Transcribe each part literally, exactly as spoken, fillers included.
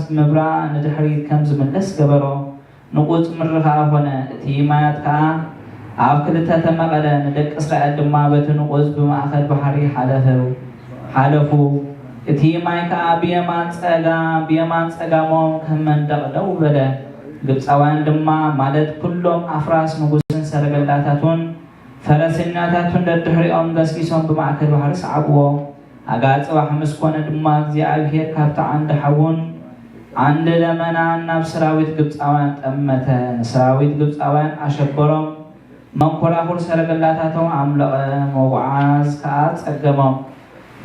ብምብራእ ንድሕሪት ከም ዝምለስ ገበሮ። ንቑጽ ምድሪ ከኣ ኾነ፣ እቲ ማያት ከኣ ኣብ ክልተ ተመቐለ፣ ንደቂ እስራኤል ድማ በቲ ንቑጽ ብማእከል ባሕሪ ሓለፈ-፣ ሓለፉ። እቲ ማይ ከኣ ብየማን ጸጋ-፣ ብየማን ጸጋሞም ከም መንደቕ ደው በለ። ግብጻውያን ድማ፣ ማለት ኩሎም ኣፍራስ ንጉስን ሰረገላታቱን ፈረሰኛታቱን ደድሕሪኦም ገስጊሶም ብማእከል ባሕሪ ሰዓብዎ። ኣጋ ጽባሕ ምስ ኮነ ድማ እግዚኣብሄር ካብቲ ዓንዲ ሓውን ዓንዲ ደመናን ናብ ሰራዊት ግብጻውያን ጠመተ። ንሰራዊት ግብጻውያን ኣሸበሮም። መንኮራኹር ሰረገላታቶም ኣምለቐ፣ መጉዓዝ ከኣ ጸገሞም።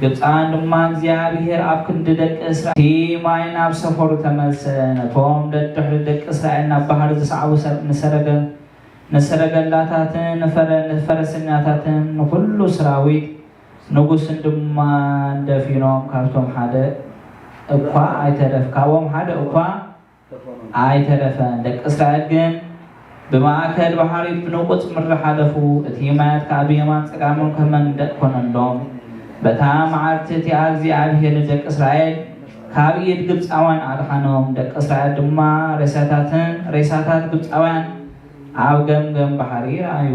ግብጻውያን ድማ እግዚኣብሄር ኣብ ክንዲ ደቂ እስራኤል፣ እቲ ማይ ናብ ሰፈሩ ተመልሰ። ነቶም ደድሕሪ ደቂ እስራኤል ናብ ባሕሪ ዝሰዓቡ ሰር-፣ ንሰረገ-፣ ንሰረገላታትን ንፈረ-፣ ንፈረሰኛታትን ንኹሉ ሰራዊት ንጉስን ድማ ደፊኖም፣ ካብቶም ሓደ እኳ ኣይተረፍ-፣ ካብኦም ሓደ እኳ ኣይተረፈን። ደቂ እስራኤል ግን ብማእከል ባሕሪ ብንቑጽ ምድሪ ሓለፉ። እቲ ማያት ከኣ ብየማን ጸጋሞም ከም መንደቕ ኮነሎም። በታ መዓልቲ እቲኣ እግዚኣብሄር ንደቂ እስራኤል ካብ ኢድ ግብጻውያን ኣድሓኖም። ደቂ እስራኤል ድማ ሬሳታትን፣ ሬሳታት ግብጻውያን ኣብ ገምገም ባሕሪ ረኣዩ።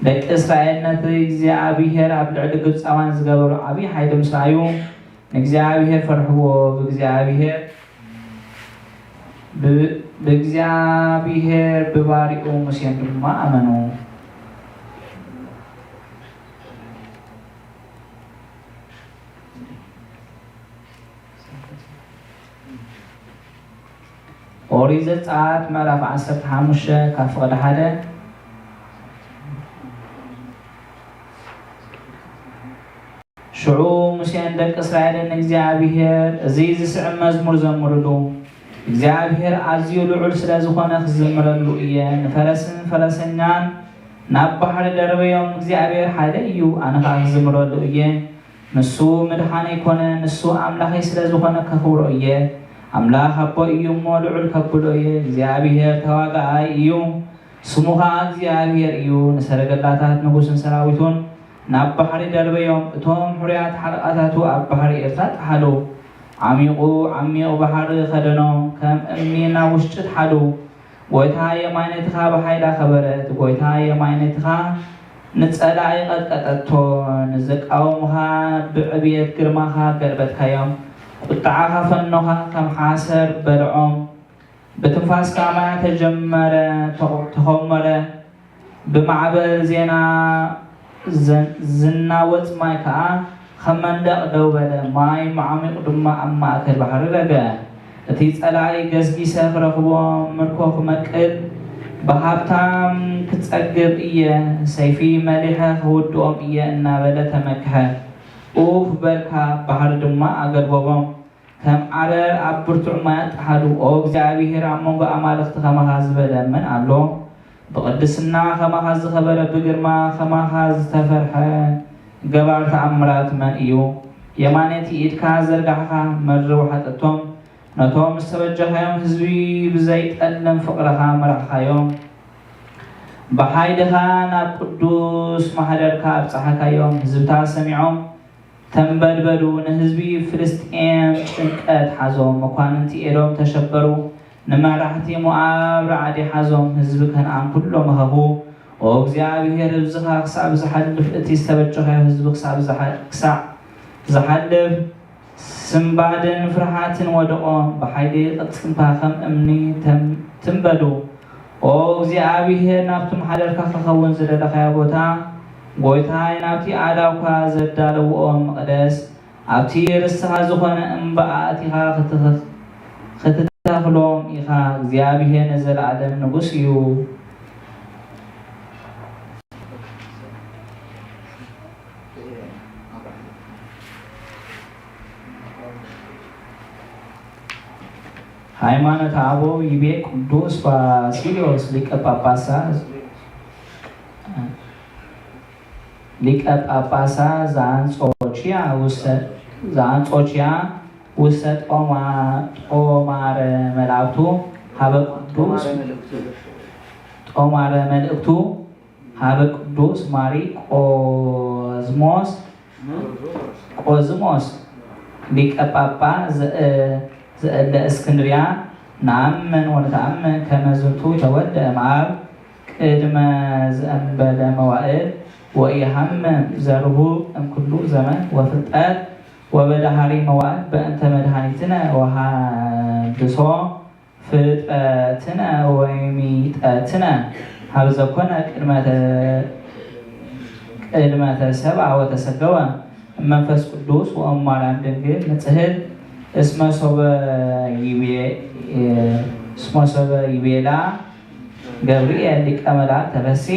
ደቂ እስራኤል ነቲ እግዚኣብሄር ኣብ ልዕሊ ግብጻውያን ዝገበሮ ዓቢ ሓይሊ ምስ ረኣዩ፣ ንእግዚኣብሄር ፈርሕዎ፣ ብእግዚኣብሄር፣ ብ-፣ ብእግዚኣብሄር ብባሪኡ ሙሴን ድማ ኣመኑ። ኦሪት ዘጸኣት ምዕራፍ ዓሰርተ ሓሙሽተ ካብ ፍቕዲ ሓደ። ሽዑ ሙሴን ደቂ እስራኤልን ንእግዚኣብሄር፣ እዚ ዝስዕብ መዝሙር ዘምሩሉ፣ እግዚኣብሄር ኣዝዩ ልዑል ስለ ዝኾነ ክዝምረሉ እየ። ንፈረስን ፈረሰኛን ናብ ባሕሪ ደርበዮም፣ እግዚኣብሄር ሓይለይ እዩ፣ ኣነ ኸኣ ክዝምረሉ እየ። ንሱ ምድሓነይ ኮነ፣ ንሱ ኣምላኸይ ስለ ዝኾነ ከኽብሮ እየ። ኣምላኽ ኣቦይ እዩ እሞ ልዑል ከብሎ እየ። እግዚኣብሄር ተዋጋኣይ እዩ፣ ስሙ ኸኣ እግዚኣብሄር እዩ። ንሰረገላታት ንጉስን ሰራዊቱን ናብ ባሕሪ ደርበዮም። እቶም ሕሩያት ሓለቓታቱ ኣብ ባሕሪ ኤርትራ ጠሓሉ። ዓሚቑ ዓሚቕ ባሕሪ ኸደኖም፣ ከም እምኒ ናብ ውሽጢ ጠሓሉ። ጎይታ የማይነትኻ ብሓይላ ከበረት። ጎይታ የማይነትኻ ንጸላኢ ቀጥቀጠቶ። ንዝቃወሙኻ ብዕብየት ግርማኻ ገልበጥካዮም። ቁጥዓኻ ፈኖኻ ከም ሓሰር በልዖም። ብትንፋስካ ማያ ተጀመረ፣ ተኾ-፣ ተኾመረ። ብማዕበል ዜና ዘ-፣ ዝናወጽ ማይ ከኣ ከም መንደቕ ደው በለ። ማይ መዓሚቑ ድማ ኣብ ማእከል ባሕሪ ረገ። እቲ ጸላኢ ገስጊሰ ክረኽቦ፣ ምርኮ ክመቅል፣ ብሃብታም ክጸግብ እየ፣ ሰይፊ መሊሐ ክውድኦም እየ እናበለ ተመክሐ። ኡፍ በልካ፣ ባሕሪ ድማ ኣገልበቦም። ከም ዓረር ኣብ ብርቱዕ ማያት ጠሓሉ። ኦ እግዚኣብሄር፣ ኣብ መንጎ ኣማልኽቲ ከማኻ ዝበለ መን ኣሎ? ብቕድስና ከማኻ ዝኸበረ፣ ብግርማ ከማኻ ዝተፈርሐ ገባር ተኣምራት መን እዩ? የማነይቲ ኢድካ ዘርጋሕካ፣ መርሪ ወሓጠቶም። ነቶም ዝተበጀኻዮም ህዝቢ ብዘይጠልም ፍቕርኻ መራሕኻዮም። ብሓይልኻ ናብ ቅዱስ ማሕደርካ ኣብጻሕካዮም። ህዝብታ ሰሚዖም ተንበድበዱ፣ ንህዝቢ ፍልስጥኤም ጭንቀት ሓዞም፣ መኳንንቲ ኤዶም ተሸበሩ፣ ንመራሕቲ ሞኣብ ራዕዲ ሓዞም፣ ህዝቢ ከነኣን ኩሎም መኸኹ። ኦ እግዚኣብሄር፣ ህዝብኻ ክሳብ ዝሓልፍ፣ እቲ ዝተበጀኻዮ ህዝቢ ክሳብ ዝሓ-፣ ክሳዕ ዝሓልፍ፣ ስንባድን ፍርሃትን ወደቖም፣ ብሓይሊ ቅልጽምካ ከም እምኒ ተም-፣ ትንበዱ። ኦ እግዚኣብሄር፣ ናብቲ ማሕደርካ ክኸውን ዝደለኻዮ ቦታ፣ ጎይታይ፣ ናብቲ ኣእዳውካ ዘዳለውኦ መቕደስ፣ ኣብቲ ርስትኻ ዝኾነ እምባ ኣእቲኻ ክትኽ-፣ ክትተኽሎም ኢኻ። እግዚኣብሄር ንዘለኣለም ንጉስ እዩ። ሃይማኖተ ኣበው ይቤ ቅዱስ ባሲሊዮስ ሊቀ ጳጳሳት፣ ሊቀ ጳጳሳት ዘአንጾኪያ ውስተ፣ ዘአንጾኪያ ውስተ ጦማ-፣ ጦማረ መልእክቱ ሀበ ቅዱስ፣ ጦማረ መልእክቱ ሀበ ቅዱስ ማሪ ቆዝሞስ፣ ቆዝሞስ ሊቀ ጳጳ ዘእለ እስክንድርያ፣ ነአምን ወንተአምን ከመ ዝንቱ ተወልደ እምአብ ቅድመ ዘእንበለ መዋእል ወኢሐምም ዘርሁቅ እምኩሉ ዘመን ወፍልጠት ወበዳህሪ መዋእል በእንተ መድኃኒትነ ወሃድሶ ፍጥረትነ ወሚጠትነ ሀበ ዘኮነ ቅድመ ተ-፣ ቅድመ ተሰብአ ወተሰገወ እመንፈስ ቅዱስ ወእማርያም ድንግል ንጽሕት እስመ ሶበ ይቤ-፣ እስመ ሶበ ይቤላ ገብርኤል ሊቀ መላእክት ተፈሲ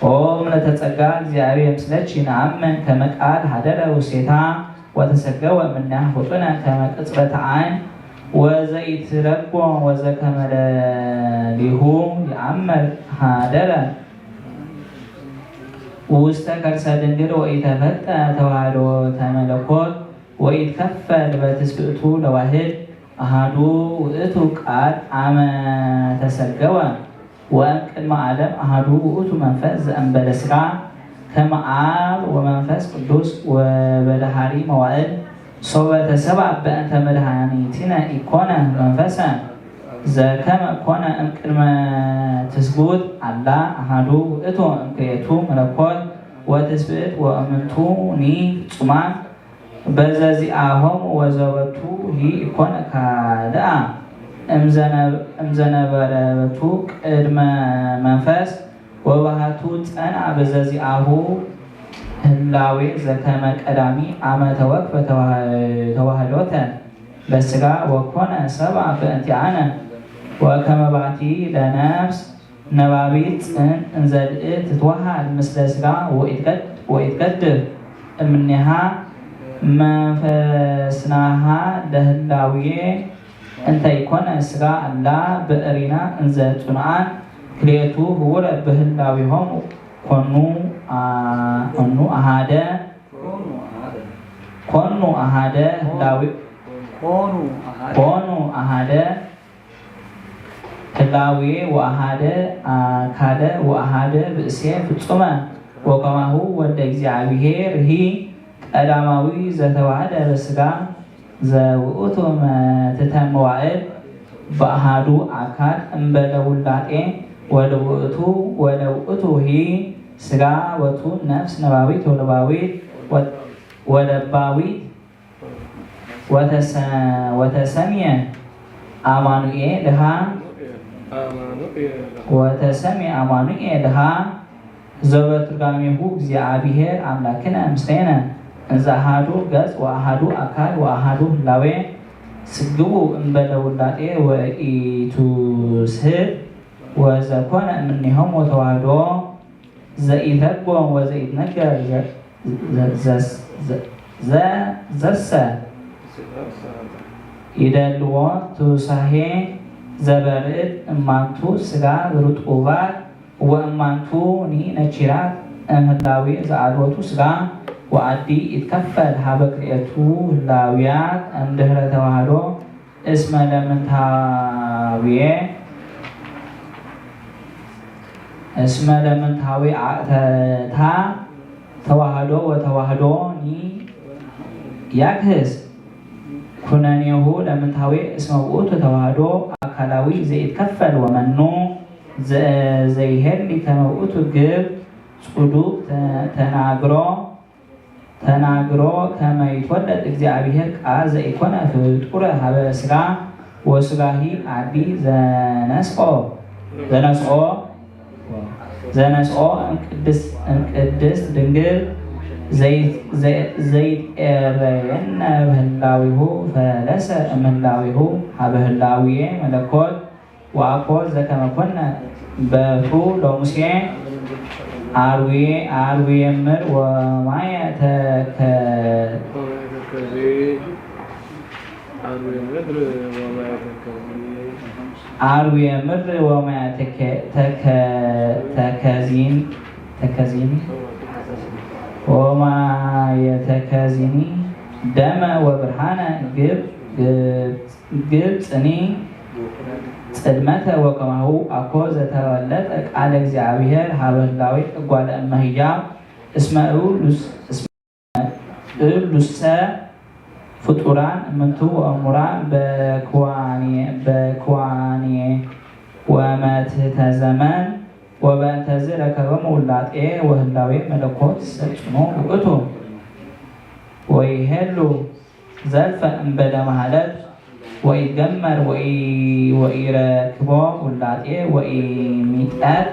ኦ ምልዕተ ጸጋ እግዚአብሔር ምስለኪ ነአምን ከመ ቃል ሀደረ ውስቴታ ወተሰገወ እምኔሃ ፍጡነ ከመ ቅጽበተ ዓይን ወዘኢትረጎም ወዘከመ ለሊሁ ይአምር ሀደረ ውስተ ከርሰ ድንግል ወኢተፈልጠ ተዋህዶ ተመለኮት ወኢትከፈል በትስብእቱ ለዋህድ አሃዱ ውእቱ ቃል አመ ተሰገወ ወእምቅድመ ዓለም አሃዱ ውእቱ መንፈስ ዘእንበለ ሥጋ ከመ አብ ወመንፈስ ቅዱስ ወበዳህሪ መዋእል ሶበ ተሰብአ በእንተ መድኃኒትነ ኢኮነ መንፈሰ ዘከመ ኮነ እምቅድመ ትስጉት አላ አሃዱ ውእቱ እምክልኤቱ መለኮት ወትስብእት ወእምንቱኒ ፍጹማን በዘዚአሆሙ ወዘቦቱ ሂ ኢኮነ ካልአ እምዘነ-፣ እምዘነበረ ቦቱ ቅድመ መንፈስ ወባህቱ ጸንአ በዘዚአሁ ህላዌ ዘከመ ቀዳሚ አመ ተወክፈ ተዋህ-፣ ተዋህዶተ በስጋ ወኮነ ሰብአ በእንቲአነ ወከመ ባቲ ለነፍስ ነባቢት ጽን እንዘ ልእትትወሃድ ምስለ ስጋ ወኢትገድ-፣ ወኢትገድፍ እምኔሃ መንፈስናሃ ለህላዌ እንተ ኢኮነ ስጋ አላ በእሪና እንዘ ጽኑዓን ክልኤቱ ህውረ በህላዌሆሙ ኮኑ አ-፣ ኮኑ አሃደ፣ ኮኑ አሃደ ህላዌ፣ ኮኑ አሃደ ህላዌ ወአሃደ አካለ ወአሃደ ብእሴ ፍጹመ ወከማሁ ወልደ እግዚአብሔር ሂ ቀዳማዊ ዘተዋህደ በስጋ ዘውእቱ መትተ መዋእል በአሃዱ አካል እምበለ ውላጤ ወለውእቱ ወለውእቱ ሂ ስጋ ወቱ ነፍስ ነባቢት ወለባዊት ወ-፣ ወለባዊት ወተሰ-፣ ወተሰምየ አማኑኤል ሀ-፣ ወተሰምየ አማኑኤል ሀ-፣ ዘበትርጓሜሁ እግዚአብሔር አምላክነ ምስሌነ፣ እንዘ አሐዱ ገጽ ወአሐዱ አካል ወአሐዱ ህላዌ፣ ስግው እምበለ ውላጤ ወኢትስህት፣ ወዘኮነ እምኔሆሙ ተዋህዶ፣ ዘኢተርጎም ወዘኢትነገር ዘ-፣ ዘ-፣ ዘ-፣ ዘ-፣ ዘ-፣ ዘሰ ይደልዎ ትውሳሄ ዘበርዕድ እማንቱ ስጋ ርጡባት ወእማንቱኒ ነኪራት እምህላዌ ዘአልቦቱ ስጋ ወአዲ ይትከፈል ሀበ ክልኤቱ ህላውያት እምድህረ ተዋህዶ እስመ ለምንታዌ፣ እስመ ለምንታዌ አተታ ተዋህዶ ወተዋህዶኒ ያግህስ ኩነኔሁ ለምንታዌ እስመ ውእቱ ተዋህዶ አካላዊ ዘይትከፈል ወመኑ ዘ-፣ ዘይሄሊ ከመ ውእቱ ግብ ጽዱቅ ተ-፣ ተናግሮ ተናግሮ ከመ ይትወለድ እግዚአብሔር ቃል ዘኢኮነ ፍጡረ ሀበ ስጋ ወስጋሂ አዲ ዘነስኦ፣ ዘነስኦ፣ ዘነስኦ እምቅድስ-፣ እምቅድስት ድንግል ዘይት-፣ ዘይ-፣ ዘይትኤረየነ በህላዊሁ ፈለሰ እምህላዊሁ ሀበ ህላዌ መለኮት ወአኮ ዘከመ ኮነ በትሩ ለሙሴ አርዌ፣ አርዌ ምድር ወማየ ተከ-፣ አርዌ ምድር ወማየ ተከ-፣ ተከ-፣ ተከዚን፣ ተከዚኒ፣ ወማየ ተከዚኒ ደመ ወብርሃነ ግብ-፣ ግብ-፣ ግብጽኒ ጽልመተ ወከማሁ አኮ ዘተወለጠ ቃለ እግዚአብሔር ሀበ ህላዌ እጓለ እመ ህያው እስመ እሉ-፣ እስመ እሉሰ ፍጡራን እምንቱ ወእሙራን በክዋኔ፣ በክዋኔ ወመትሕተ ዘመን። ወበእንተዝ ረከቦሙ ውላጤ ወህላዌ መለኮት ሰልጥኑ ውእቱ። ወይሄሉ ዘልፈ እምበለ መሃለት ወኢትገመር ወኢ-፣ ወኢረክቦ ውላጤ ወኢሚጠት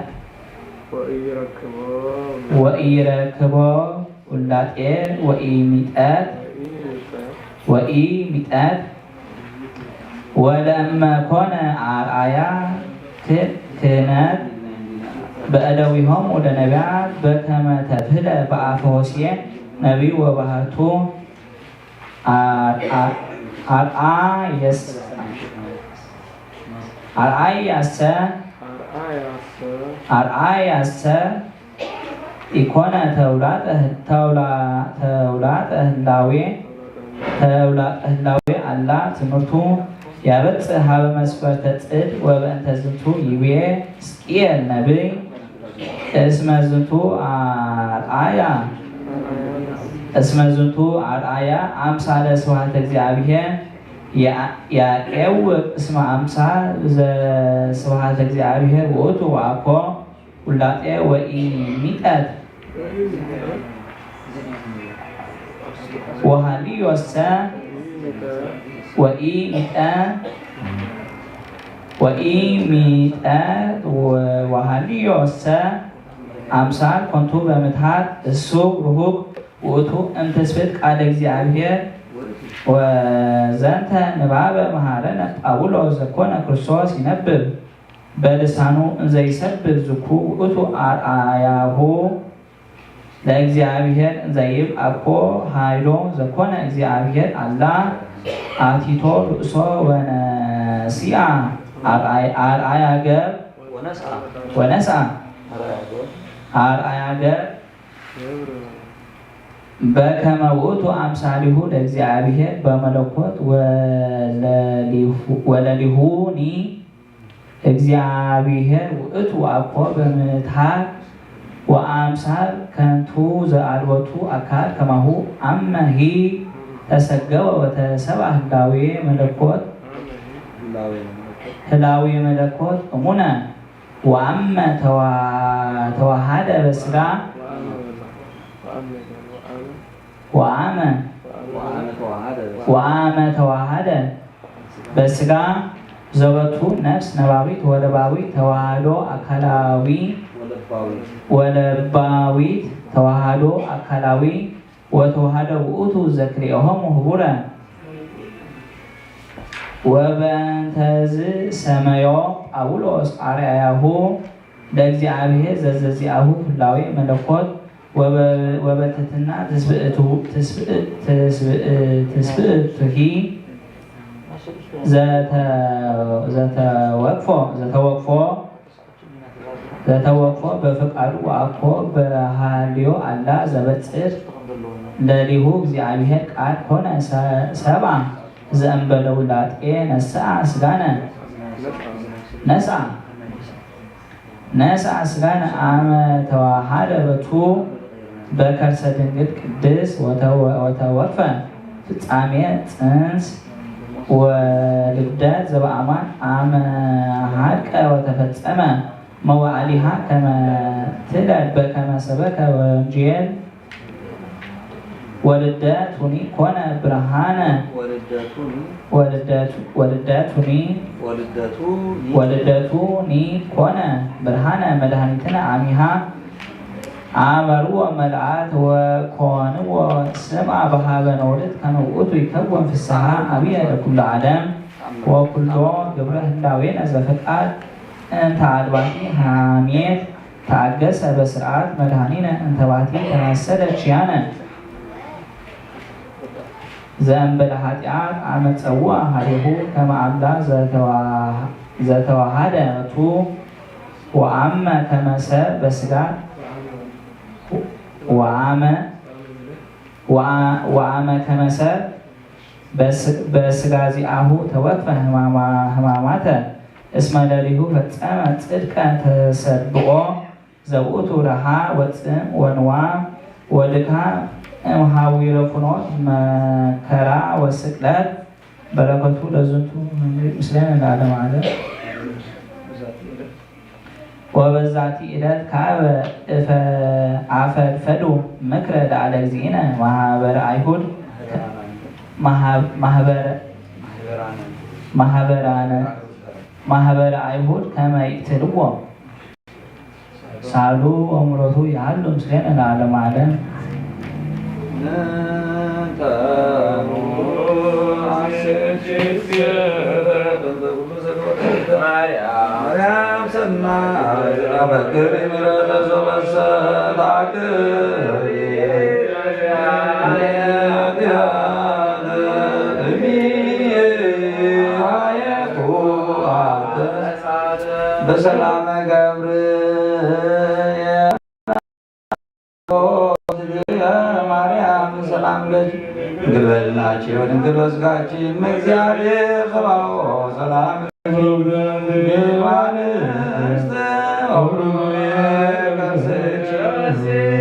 ወኢረክቦ ወኢረክቦ ውላጤ ወኢሚጠት ወኢሚጠት። ወለእመ ኮነ አርአያ ክ-፣ ክህነት በእደዊሆሙ ለነቢያት በከመ ተብህለ በአፈ ሆሴዕ ነቢይ ወባህቱ አር-፣ አር-፣ አርአየስ-፣ አርአያሰ፣ አርአያሰ ኢኮነ ተውላጠ፣ ተውላ-፣ ተውላጠ ህላዌ፣ ተውላጠ ህላዌ አላ ትምህርቱ ያበጽሕ ሀበ መስፈርተ ጽድቅ። ወበእንተ ዝንቱ ይቤ ሕዝቅኤል ነቢይ እስመ ዝንቱ አርአያ፣ እስመ ዝንቱ አርአያ አምሳለ ስብሐተ እግዚአብሔር ያ-፣ ያቄውቅ እስመ አምሳል ዘስብሐተ እግዚአብሔር ውእቱ ወአኮ ውላጤ ወኢሚጠት። ወሃልዮሰ ወኢሚጠ-፣ ወኢሚጠት ወ-፣ ወሃልዮሰ አምሳል ኮንቱ በምትሃት እሱ ርሁቅ ውእቱ እምትስብእት ቃለ እግዚአብሔር። ወዘንተ ንባበ መሃረነ ጳውሎስ ዘኮነ ክርስቶስ ይነብብ በልሳኑ እንዘ ይሰብክ ዝኩ ውእቱ አርአያሁ ለእግዚአብሔር እንዘ ይብል አኮ ኃይሎ ዘኮነ እግዚአብሔር አላ አቲቶ ርእሶ ወነሲአ አርአያ፣ አርአያ ገብ ወነስአ። ወነስአ አርአያ ገብ። አርአያ ገብ በከመ ውእቱ አምሳሊሁ ለእግዚአብሔር በመለኮት ወለሊሁ-፣ ወለሊሁኒ እግዚአብሔር ውእቱ አኮ በምትሃት ወአምሳል ከንቱ ዘአልቦቱ አካል ከማሁ አመሂ ተሰገወ ወተሰብአ ህላዌ መለኮት፣ ህላዌ መለኮት እሙነ ወአመ ተዋ-፣ ተዋሃደ በስጋ ወአመ፣ ወአመ ተዋሃደ በስጋ ዘወቱ ነፍስ ነባቢት ወለባዊት ተዋህዶ አካላዊ ወለባዊት ተዋህዶ አካላዊ ወተዋህደ ውእቱ ዘክልኤሆሙ ህቡረ። ወበእንተዝ ሰመዮ ጳውሎስ አርአያሁ ለእግዚአብሔር ዘዘዚአሁ ህላዌ መለኮት ወበ-፣ ወበትሕትና ትስብእቱ-፣ ትስብእ-፣ ትስብእ-፣ ትስብእቱሂ ዘተ-፣ ዘተወክፎ፣ ዘተወክፎ፣ ዘተወክፎ በፍቃዱ ወአኮ በሃልዮ አላ ዘበጽር ለሊሁ እግዚአብሔር ቃል ኮነ ሰ-፣ ሰብአ ዘእንበለ ውላጤ ነስአ ስጋነ፣ ነስአ ነስአ ስጋነ አመ ተዋሃደ በቱ በከርሰ ድንግል ቅድስት ወተወ-፣ ወተወክፈ ፍጻሜ ጽንስ ወልደት ዘበአማን አመ ሀድቀ ወተፈጸመ መዋዕሊሃ ከመ ትለድ በከመ ሰበከ ወንጌል ወልደቱኒ ኮነ ብርሃነ። ወልደቱኒ። ወልደቱ-፣ ወልደቱኒ። ወልደቱኒ። ወልደቱኒ ኮነ ብርሃነ መድኃኒትነ አሚሃ አመርዎ መልአት ወኮንዎ ስምዐ በሀበ ነውልድ ከመ ውእቱ ይከውን ፍስሐ አብየ ለኩሉ ዓለም። ወኩሎ ግብረ ህላዌነ ዘፈቃድ እንተ አልባቲ ሐሜት ተአገሰ በስርዓት መድኃኒነ እንተ ባቲ ተመሰለ ኪያነ ዘእንበለ ኃጢአት አመ ጸውዐ ሀቤሁ ከመ አምላክ ዘተዋ-፣ ዘተዋሃደ መቱ ወአመ ከመ ሰብ በስጋ ወአመ ወአ-፣ ወአመ ከመ ሰብ በስ-፣ በስጋ ዚአሁ ተወክፈ ህማማ-፣ ህማማተ እስመ ለሊሁ ፈጸመ ጽድቀ ተሰብኦ ዘውእቱ ረሃ ወጽም ወንዋ ወድካም እምሃዊረ ፍኖት መከራ ወስቅለት በረከቱ ለዝንቱ መምህር ምስሌነ ለዓለመ ዓለም። ወበዛቲ ዕለት ካበ እፈ-፣ አፈድፈዱ ምክረ ለዓለ እግዚእነ ማህበረ አይሁድ፣ ማህ-፣ ማህበረ፣ ማህበራነ፣ ማህበረ አይሁድ ከመ ይቅትልዎ። ሳሉ ወምረቱ ያሉ ምስሌነ ለዓለመ ዓለም። ማርያም ሰናይት አበክሪ ምሕረተ ዘበሰ ታክሪ በሰላመ ገብርኤል ማርያም ሰላም ለኪ፣ ድንግል በድናኪ ወድንግል በስጋኪ፣ እም እግዚአብሔር ጸባኦት ሰላም ለኪ፣ ድንግል በአንስት ወብሩክ ፍሬ ከርሥኪ